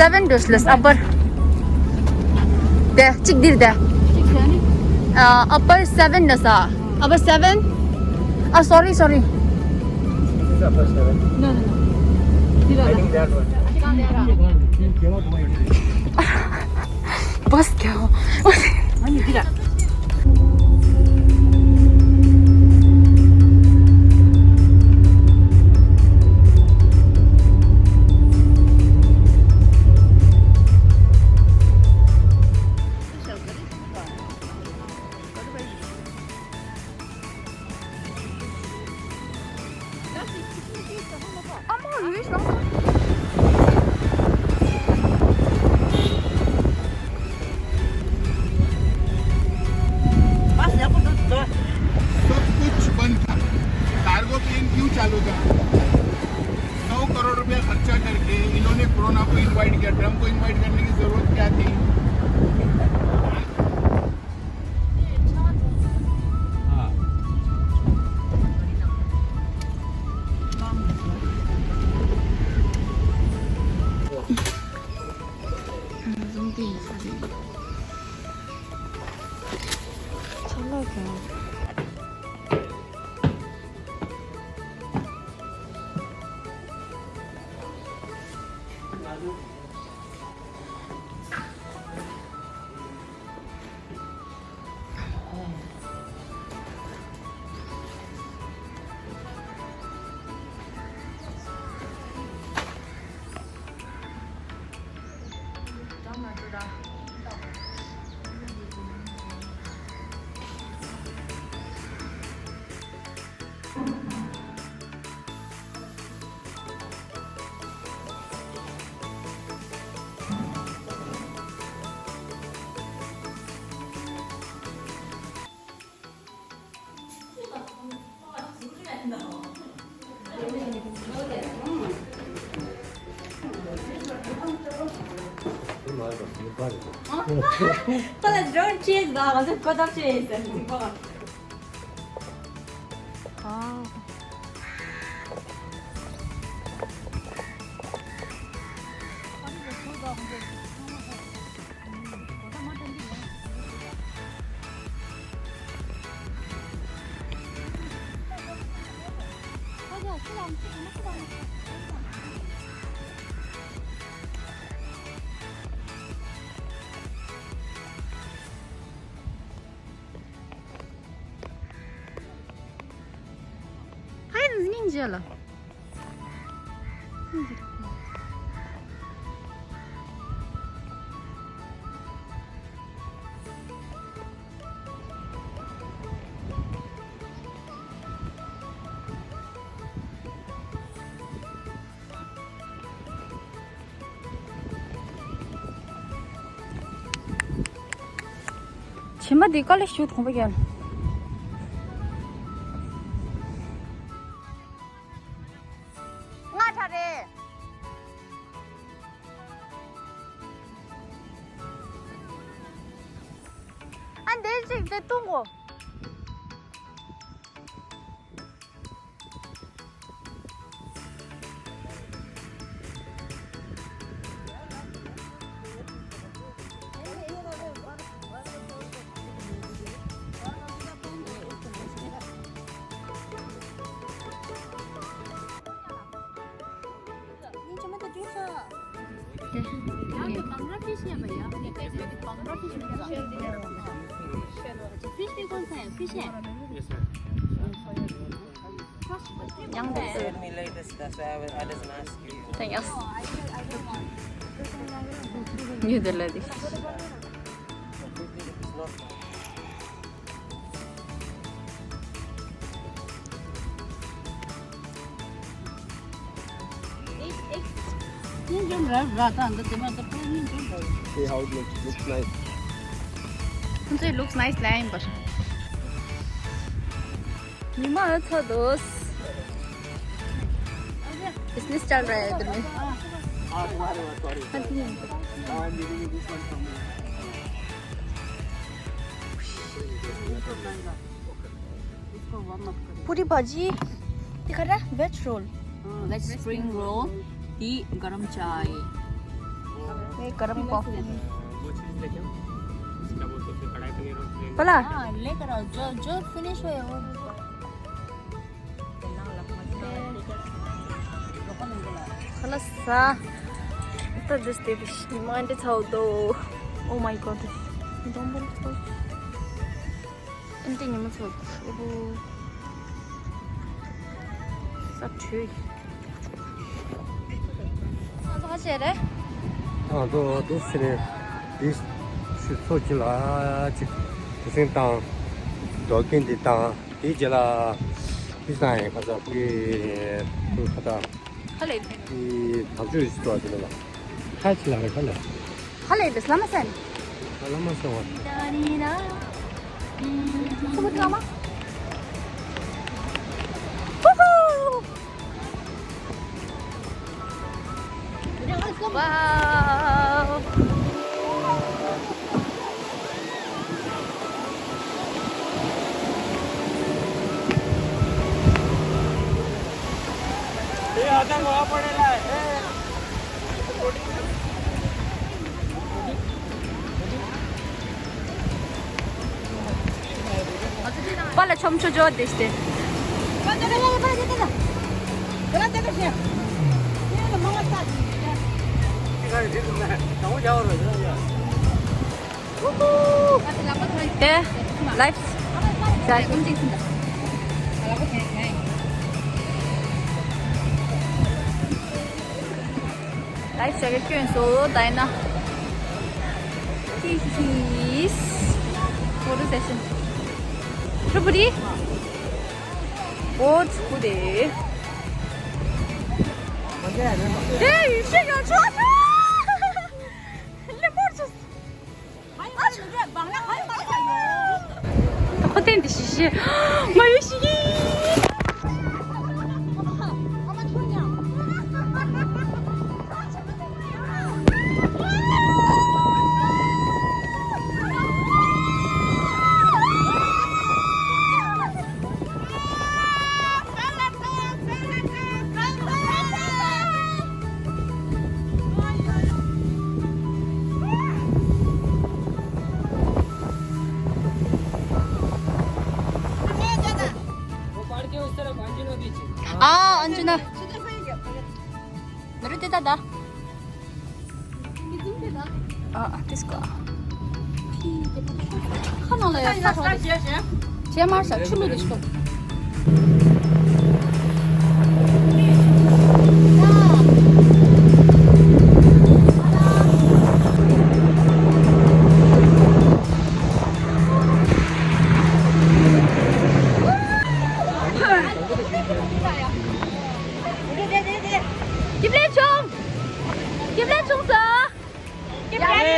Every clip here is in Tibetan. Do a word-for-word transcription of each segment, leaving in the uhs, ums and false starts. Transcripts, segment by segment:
Seven འགྲོ་སླེ། Upper དེ་གཅིག་འདིར་དེ། གཅིག་དེ་ནི། ཨ། Upper seven ན་ས། Upper seven. ཨ། Sorry, sorry. This is upper seven. No, no, no. འདི་ར། I think that one. འདི་ར། འདི་ར། Bus क्या हो? ཨ་ནི་འདི་ར། सब कुछ बंद था। कार्गो प्लेन क्यों चालू था? सौ करोड़ रुपया खर्चा करके इन्होंने कोरोना को इनवाइट किया। ट्रंप को इनवाइट करने की जरूरत क्या थी? ཁོ་ལ་drone ཅིག་དགའ་བ་ཟེར་ཁོ་ཐག་ཆོད་ཡིན་ཟེར་ཟིག་པ། ཨ། ཕ་ཡི་ནི་ཉིན་རྗེས་ལ། བྱེ་མ་འདི་དཀའ་ལས་ཞུ་ཐོང་པ་རྒྱལ། ང་ཁྲ་རེད། ཨ་འདི་ཅིག་དེ་བཏུང་གོ། Fish भी कौन सा है? Fish है? Young person. Thank you. New Delhi. See how it looks. Looks nice. It looks nice. ལན་པར། ཉི་མ་ཨ་ཚ་དོས། Business चल रहा है इधर में। हाँ, तुम्हारे वहाँ, sorry। हाँ, ठीक है। Now I'm giving you this one from me। पूरी भाजी दिखा रहा है, veg roll। Veg spring roll, tea, garam chai। गरम कॉफी। वो चीज़ लेके आओ। क्या बोलते हैं, फिर कढ़ाई पनीर और प्लेन। भला? हाँ, लेकर आओ। जो, जो फिनिश हुए, वो। خلاص. ད་འདི་སྟེ་ཉི་མ་འདི་ཚ་བོ་འདུག. Oh my god. འདི་ཉི་མ་ཚ་བོ་འདུག. ཨོ་བོ། ས་འཕྲོས། ང་ཚོ་ག་བྱས་རེད། ང་ཚོ་འདུག་ཟེར་ནས་འདི་ཆུ་ཚོད་གཅིག་ལ་གཅིག་དུས་ཆེན་བཏང་། རྡོ་སྐས་འདི་བཏང་། དེའི་རྗེས་ལ་ཕི་སང་ཡང་ཁ་ཚ་ཕི་ཁ་ཚ་ཁ་ལས་ཕི་དག་ཆུ་ཡིས་ཏོ་དེ་ལ་ཁ་ཆི་ལ་ཁ་ལ་ཁ་ལས་བེས་ལ་མ་སན་ལ་མ་སོང་བ། ཁོ་མོ་ཀྲ་མ། ཧུ་ཧུ། Wow. ये आता वहाँ पड़ेगा। Pala chom cho jo deshte. Te, life. Life jacket ཁྱོད་སོ་ད་ཡིན་ན། This is photo session. Everybody. What's good? Hey, you should go to. Let me just. ཁོ་བསྟན་འདི་ཤི་ཤི། མ་ཡུ་ཤི་ཡི། वो पहाड़ के उस तरफ अंजुना बीच है। ཨ་ཨན་ཇུ་ན། མི་རུ་དེ་ད་ད། ཨ་ཨ་དེ་སྐོ། ཁ་ནང་ལ་ཡ་ས་ཁ་ལ། ཇེ་མར་ས་ཆུ་ལུ་དེ་སྐོ། ཀིབ་ལེ་ཆུང་། ཀིབ་ལེ་ཆུང་ས། ཀིབ་ལེ་ཆུང་ས།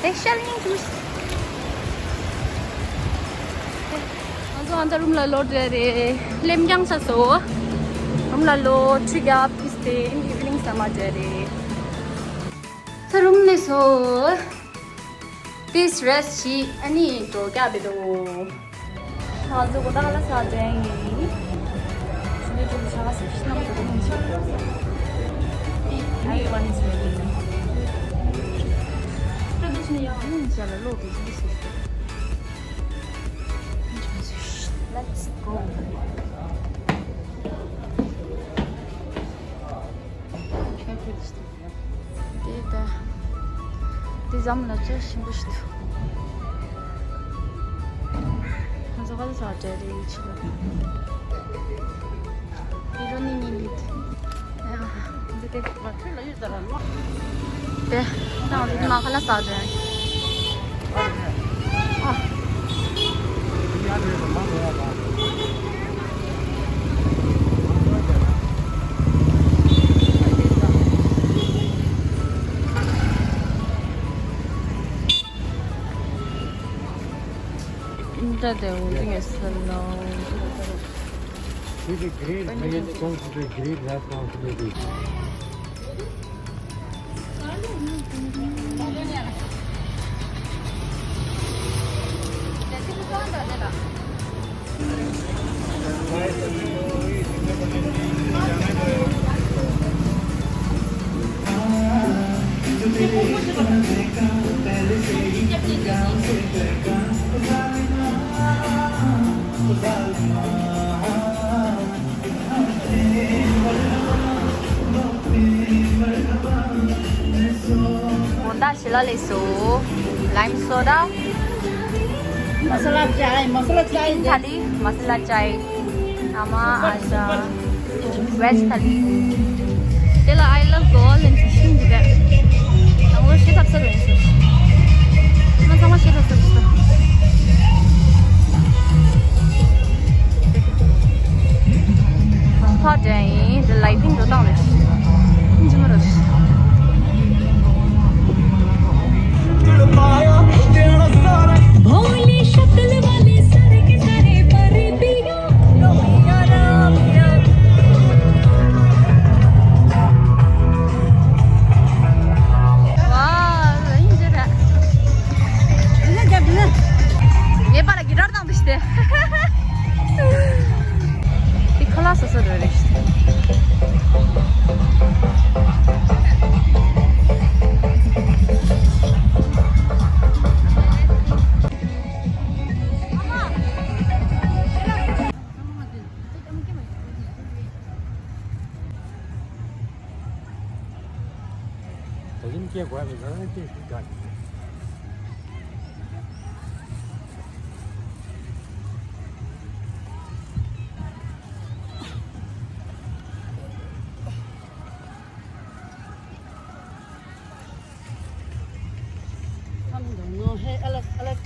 དེ་ཤལ་ཡིན་ཀུ། ང་ཚོ་ཨ་ད་རུམ་ལ་ལོག་འགྲོ་རེད། ལེམ་རྐྱང་ཆགས་སོ། རུམ་ལ་ལོག་ཆུ་རྒྱབ་ཏིས་ཏེ་ཨིན་ཝི་ནིང་ཟ་མ་འགྲོ་རེད། ད་རུམ་ནས་སོ། ཏིས་རེས་ཤི་ཨ་ནི་འགྲོ་རྒྱབ་བེ་དོ། ང་ཚོ་གོ་ད་ལ་ས་འགྲོ་ཡིན། ཞི་ལི་ཅུང་ཆ་སི་ཤི་ནམ་དུ་རུམ་ཆགས། Everyone is ready. Traditional ཡང་ནི་ཞལ་ལ་ལོག་དེ་ཞི་ལི་ཞི། Let's go. དེ་ད། དེ་ཟམ་ལ་ཅོ་ཞིམ་པོ་ཞིག་འདུག་ང་ཚོ་ག་ཚོད་ཙམ་བྲེལ་རེད་ཆུ་ལ། ཡི་རོ་ནི་ནི་ལི་ཏི། ཡ། འདི་དེ། དེ། ད་འདི་མ་ཁ་ལ་ས་ཏེ། ཨ། That they will be a slow. This is great, great responsibility. ད་ཞི་ལ་ལས་སོ། lime soda། masala chai, masala chai ཐ་ལི། masala chai། ཨ་མ་ཨ་ཞ། veg ཐ་ལི། དེ་ལ་I love Goa ལན་ཅི་ཤིང་འདུག་ག་ང་ལོ་ཤི་ཐབས་ས་རུ་ཡིན་སོ། ང་ཚང་མ་ཤི་ཐབས་ས་རུ་སོ། ཕ་དྲན་ཡིན། དེ་lighting འགྲོ་སྟངས་རེད། ཅི་མ་རེད། भोली शक्ल वाले सारे के सारे परबिया। ངའི་པཱ་ལགས་གི་ཌར་བཏང་འདུག་ཤི་སྟེ། དེ་ཁ་ལག་ཟ་ས་རེད་རེད་ཤི། ད་རིང་སྐྱེས་དགོས་པའི་ང་རང་སྐྱེས་ཤིག་དགའ། हम दोनों हैं अलग अलग।